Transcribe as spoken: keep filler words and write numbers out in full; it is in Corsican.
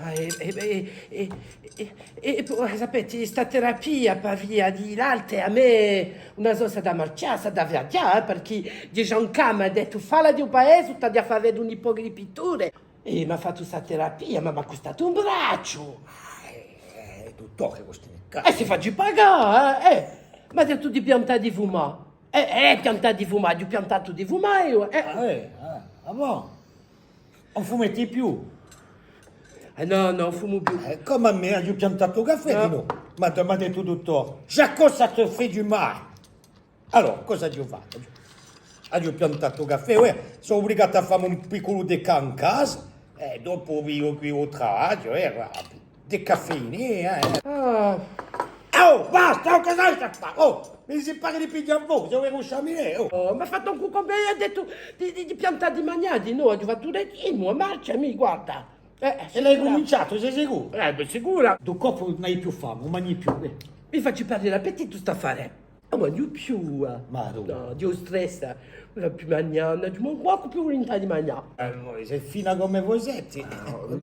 Ah, è, è, è po, sapete, sta terapia per via di l'alte, à mè, ùn sò s'aghju da marchjà, s'aghju da viaghjà, eh, perchè digià un cà m'hà dettu: falla di u paese, t'aghju da fà vede un pocu di pitture. È m'hà fattu sta terapia, ma m'hà custatu un bracciu. Ah, eh, eh, duttore, queste cose. Eh, si faci pagà, eh, eh. M'hà dettu di piantà di fumà. Eh, eh, piantà di fumà, aghju piantatu di fumà eiu, eh. Ah, eh, ah, ah, bon. Ùn fumeti più? Eh, nò, nò, ùn fumu più. Eh, cum'è à mè, aghju piantatu u caffè, nò? Ma, m'hà dettu u duttore: Jacques, ça te fait du mal. Allora, cosa aghju fattu? Aghju piantatu u caffè, uè, sò ubligatu à fà mi un picculu decaf in casa, è dopu vivu quì à u travagliu, eh, guarda, decaffeinato, eh. Ah. Oh, basta, oh, cosa hè sta qua? Oh, mi si pare di piglià voce, o veru sciaminè, oh. Oh, m'hà fattu ancu, cum'è aghju dettu, di, di, di piantà di magnà, nò, aghju fattu un regime, marchja, mi guarda. Eh, eh, è l'hai cuminciatu, sì sicura? Eh, bè, sicura. D'un colpu ùn hai più fame, ùn manghji più, eh. Mi faci perde l'appetitu st'affare. Ùn manghju più, eh. Ma duv'è? Nò, di u stress. Ùn vogliu più magnà, ùn aghju mancu più vulintà di magnà. Eh, voi site fina cum'è voi site. Ah,